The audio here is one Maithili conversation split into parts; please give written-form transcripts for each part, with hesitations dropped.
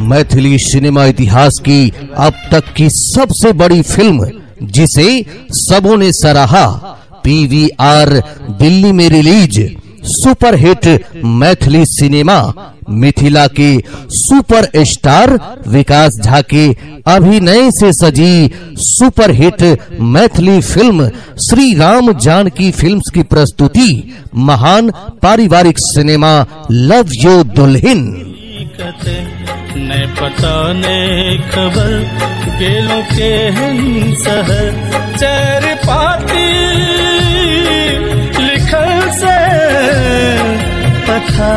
मैथिली सिनेमा इतिहास की अब तक की सबसे बड़ी फिल्म जिसे सबों ने सराहा, पीवीआर दिल्ली में release superhit Maithili cinema Mithila के सुपर स्टार विकास झा के अभिनय से सजी superhit Maithili film Shri Ram Janaki films की प्रस्तुति महान पारिवारिक सिनेमा लव you दुल्हन। ने पता ने खबर गेलों के शहर चेर पाती लिखल से पता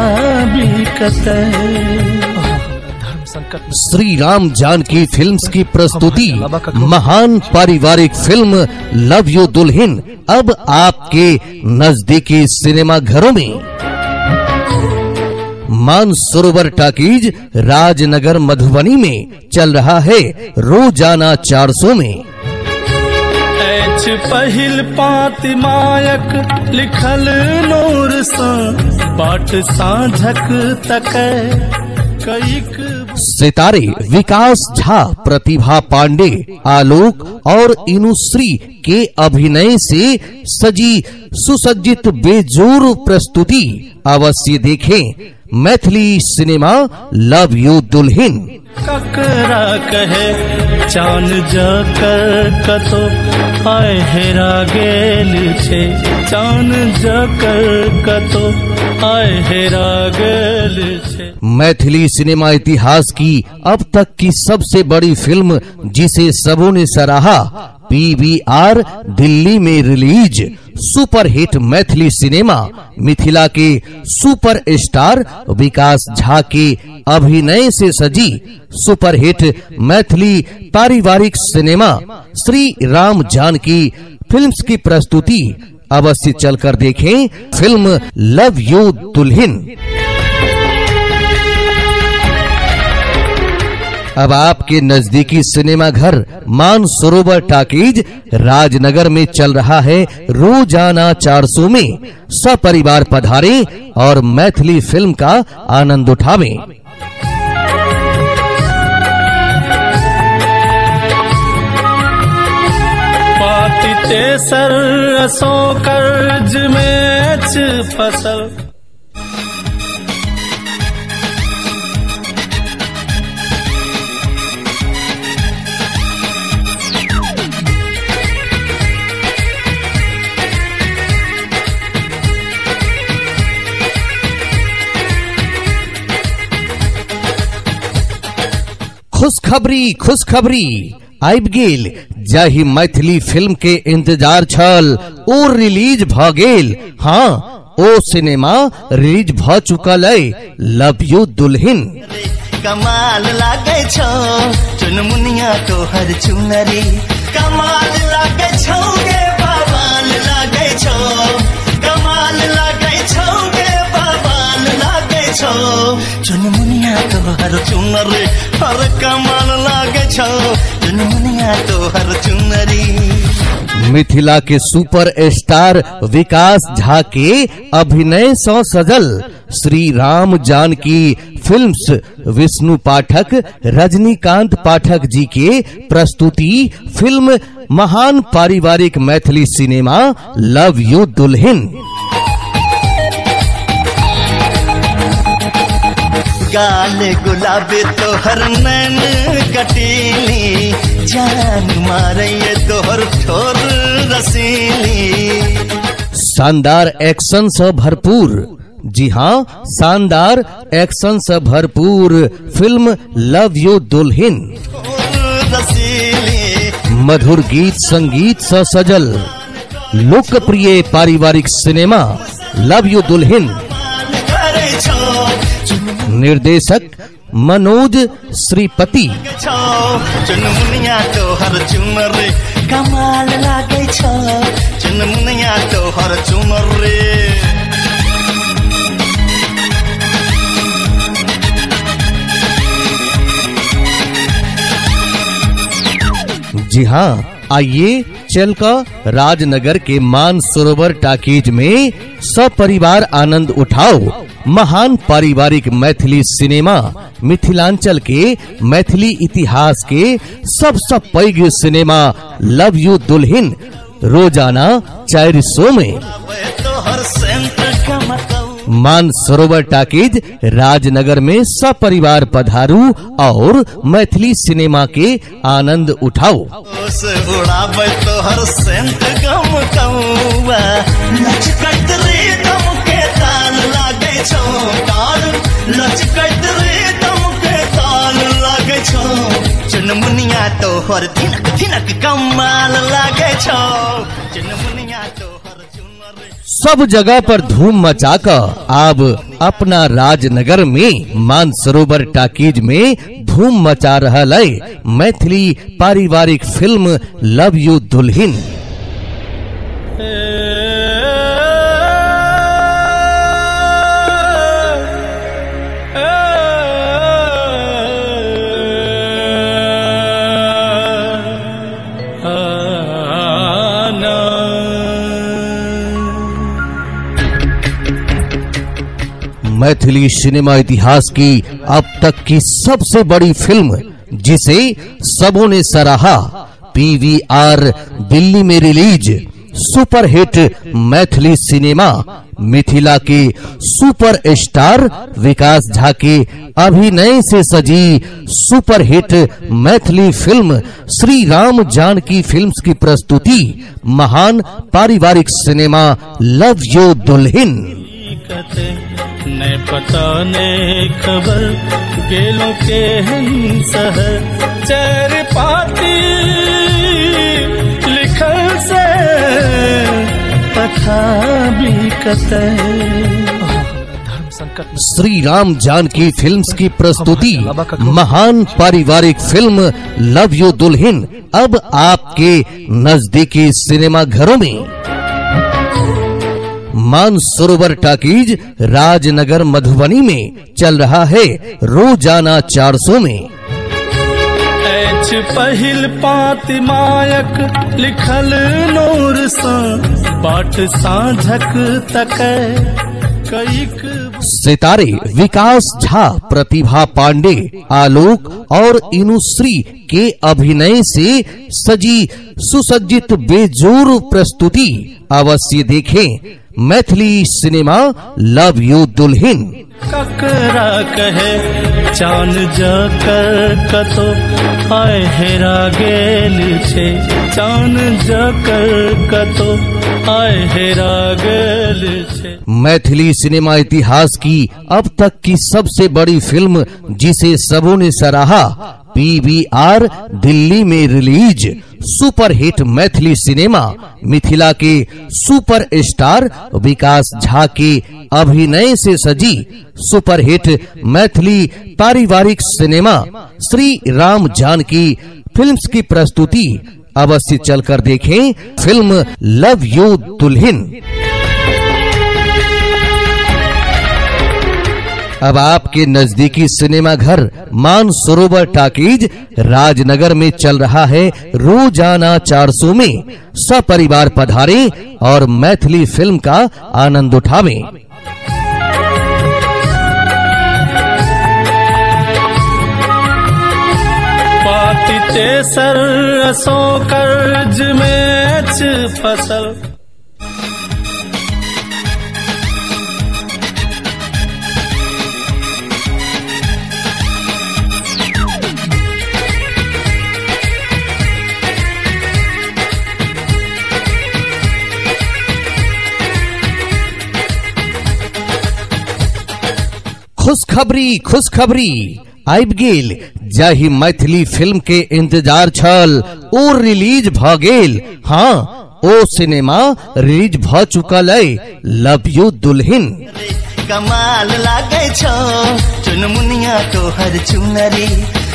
भी कतई। श्री राम जानकी फिल्म्स की प्रस्तुति महान पारिवारिक फिल्म लव you दुल्हन अब आपके नजदीकी सिनेमा घरों में। मानसरोवर टाकीज राजनगर मधुबनी में चल रहा है रोजाना 400 में। पहिल पाति मायक लिखल नूर सा बाट साझक तक कईक। सितारे विकास झा, प्रतिभा पांडे, आलोक और इनुश्री के अभिनय से सजी सुसज्जित बेजोर प्रस्तुति अवश्य देखें मैथिली सिनेमा लव you दुल्हन। ककरा कहे चान जाकर कतो आए हेरा गेल छे, चान जाकर कतो आए हेरा गेल छे। मैथिली सिनेमा इतिहास की अब तक की सबसे बड़ी फिल्म जिसे सबों ने सराहा, पीवीआर दिल्ली में release superhit Maithili cinema Mithila के सुपर स्टार विकास झा के अभिनय से सजी सुपरहिट मैथिली पारिवारिक सिनेमा श्री राम जानकी फिल्म्स की प्रस्तुति अवश्य चलकर देखें फिल्म लव you दुल्हन। अब आपके नजदीकी सिनेमा घर मानसरोवर टाकीज राजनगर में चल रहा है रोजाना 400 में। सपरिवार पधारें और मैथिली फिल्म का आनंद उठावें। पाती तेसर सो कर्ज में फसल। खुशखबरी खुशखबरी आबि गेल, जाहि मैथिली फिल्म के इंतजार छल ओ रिलीज भ गेल। हाँ, ओ सिनेमा रिलीज भ चुकल अइ लव you दुल्हन। कमाल लागै छौ चुनमुनिया तोहर चुनरी, कमाल लागै छौ गे बवाल लागै छौ, कमाल लागै छौ गे बवाल लागै छौ चुनमुनिया तोहर चुनरी, हर कमाल लागै छौ चुनमुनिया तोहर चुनरी। मिथिला के सुपर स्टार विकास झा के अभिनय सँ सजल श्री राम जानकी फिल्म्स विष्णु पाठक रजनीकांत पाठक जी के प्रस्तुति फिल्म महान पारिवारिक मैथिली सिनेमा लव you दुल्हन। गाल गुलाबी तोहर नैन कटीली, जान मारे तोहर ठोर रसीली। शानदार एक्शन से भरपूर, जी हाँ, शानदार एक्शन से भरपूर फिल्म लव you दुल्हन। मधुर गीत संगीत से सजल लोकप्रिय पारिवारिक सिनेमा लव you दुल्हन। निर्देशक मनोज श्रीपति। चुनमुनिया तोहर चुनरी, कमाल लागै छौ चुनमुनिया तोहर चुनरी। जी हाँ, आइए चलकर राजनगर के मानसरोवर टाकीज में सपरिवार आनंद उठाओ। महान पारिवारिक मैथिली सिनेमा, मिथिलांचल के मैथिली इतिहास के सबसे पैघ सिनेमा लव you दुल्हन रोजाना 400 में। मानसरोवर टाकीज राजनगर में सपरिवार पधारू और मैथिली सिनेमा के आनंद उठाओ। चुनमुनिया तोहर धिनक धिनक कमाल लागे छौ, चुनमुनिया तोहर चुनर। सब जगह पर धूम मचाकर अब अपना राजनगर में मानसरोवर टाकीज में धूम मचा रहा है मैथिली पारिवारिक फिल्म लव you दुल्हन। मैथिली सिनेमा इतिहास की अब तक की सबसे बड़ी फिल्म जिसे सबों ने सराहा, पीवीआर दिल्ली में release superhit Maithili cinema, Mithila के सुपर स्टार विकास झा के अभिनय से सजी superhit Maithili film Shri Ram Janaki films की प्रस्तुति महान पारिवारिक सिनेमा लव you दुल्हन। ने पता ने खबर गेलों के शहर, चेर पाती लिखल से पता भी कते। श्री राम जानकी फिल्म्स की प्रस्तुति महान पारिवारिक फिल्म लव you दुल्हन अब आपके नजदीकी सिनेमा घरों में। मानसरोवर टाकीज राजनगर मधुबनी में चल रहा है रोजाना 400 में। एच पहिल पाति मायक लिखल नूर सा बाट साझक तक कईक। सितारे विकास झा, प्रतिभा पांडे, आलोक और इनुश्री के अभिनय से सजी सुसज्जित बेजोर प्रस्तुति अवश्य देखें मैथिली सिनेमा लव you दुल्हन। ककरा कहे चान जाकर कतो आए हेरा गेल छे, चान जाकर कतो आए हेरा गेल छे। मैथिली सिनेमा इतिहास की अब तक की सबसे बड़ी फिल्म जिसे सबों ने सराहा, पीवीआर दिल्ली में release superhit Maithili cinema, Mithila के सुपर स्टार विकास झा के अभिनय से सजी सुपरहिट मैथिली पारिवारिक सिनेमा श्री राम जानकी फिल्म्स की प्रस्तुति अवश्य चलकर देखें फिल्म लव you दुल्हन। अब आपके नजदीकी सिनेमा घर मानसरोवर टाकीज राजनगर में चल रहा है रोजाना 400 में। सपरिवार पधारें और मैथिली फिल्म का आनंद उठावें। पाती तेसर असो कर्ज में फसल। खुशखबरी खुशखबरी आबि गेल, जाहि मैथिली फिल्म के इंतजार छल ओ रिलीज भ गेल। हाँ, ओ सिनेमा रिलीज भ चुकल है लव you दुल्हन। कमाल लागे छौ चुनमुनिया तोहर चुनरी,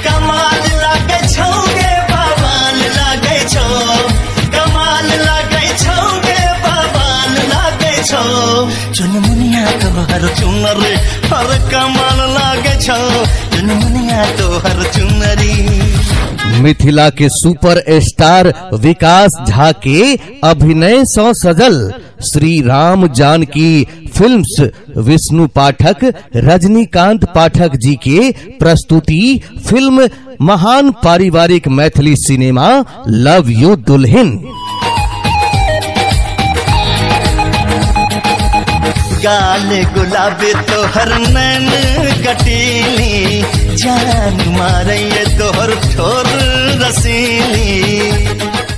कमाल लागे छौ गे बवाल लागे छौ, कमाल लागे छौ गे बवाल लागे छौ, चुनमुनिया तोहर चुनरी हर कमाल लागे छौ, चुनमुनिया तोहर चुनरी। मिथिला के सुपर स्टार विकास झा के अभिनय सँ सजल श्री राम जानकी फिल्म्स विष्णु पाठक रजनीकांत पाठक जी के प्रस्तुति फिल्म महान पारिवारिक मैथिली सिनेमा लव you दुल्हन। गाल गुलाबी तोहर नैन कटीली, जान मारे तोहर ठोर रसीली।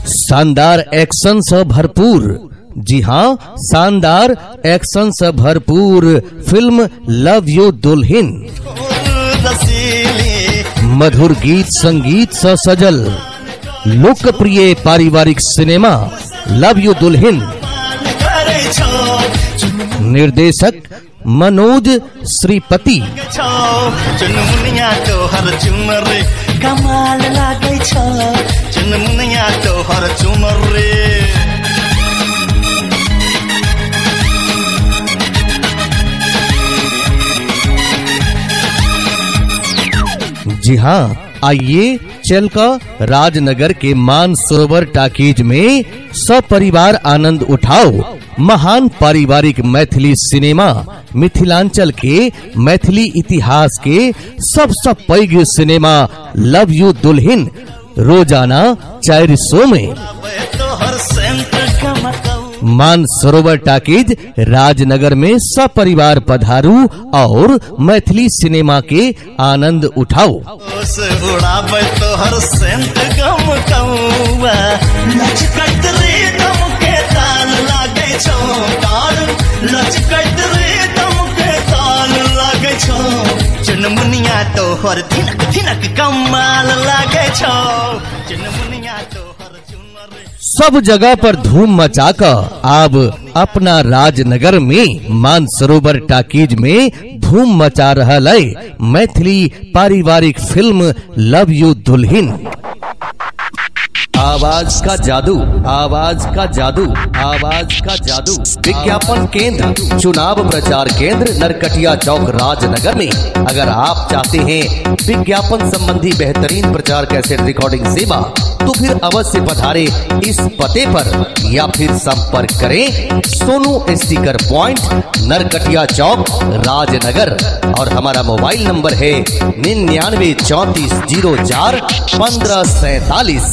शानदार एक्शन से भरपूर, जी हाँ, शानदार एक्शन से भरपूर फिल्म लव you दुल्हन। मधुर गीत संगीत से सजल लोकप्रिय पारिवारिक सिनेमा लव you दुल्हन। निर्देशक मनोज श्रीपति। चुनमुनिया तोहर चुनर कमाल लागै छौ, चुनमुनिया तोहर चुनर। जी हाँ, आइए चलकर राजनगर के मानसरोवर टाकीज में सपरिवार आनंद उठाओ महान पारिवारिक मैथिली सिनेमा मिथिलांचल के मैथिली इतिहास के सबसे पैघ सिनेमा लव you दुल्हन रोजाना 400 में। मानसरोवर टाकीज राजनगर में सपरिवार पधारू और मैथिली सिनेमा के आनंद उठाओ। चुनमुनिया तोहर धिनक धिनक कमाल लागै छौ, चुनमुनिया तोहर चुनर। सब जगह पर धूम मचाकर अब अपना राजनगर में मानसरोवर टाकीज में धूम मचा रहा है मैथिली पारिवारिक फिल्म लव you दुल्हन। आवाज का जादू, आवाज का जादू, आवाज का जादू। विज्ञापन केंद्र, चुनाव प्रचार केंद्र, नरकटिया चौक राजनगर में। अगर आप चाहते हैं विज्ञापन संबंधी बेहतरीन प्रचार कैसेट रिकॉर्डिंग सेवा, तो फिर अवश्य पधारे इस पते पर या फिर संपर्क करें सोनू स्टिकर पॉइंट, नरकटिया चौक राजनगर। और हमारा मोबाइल नंबर है 99 34 04 15 47।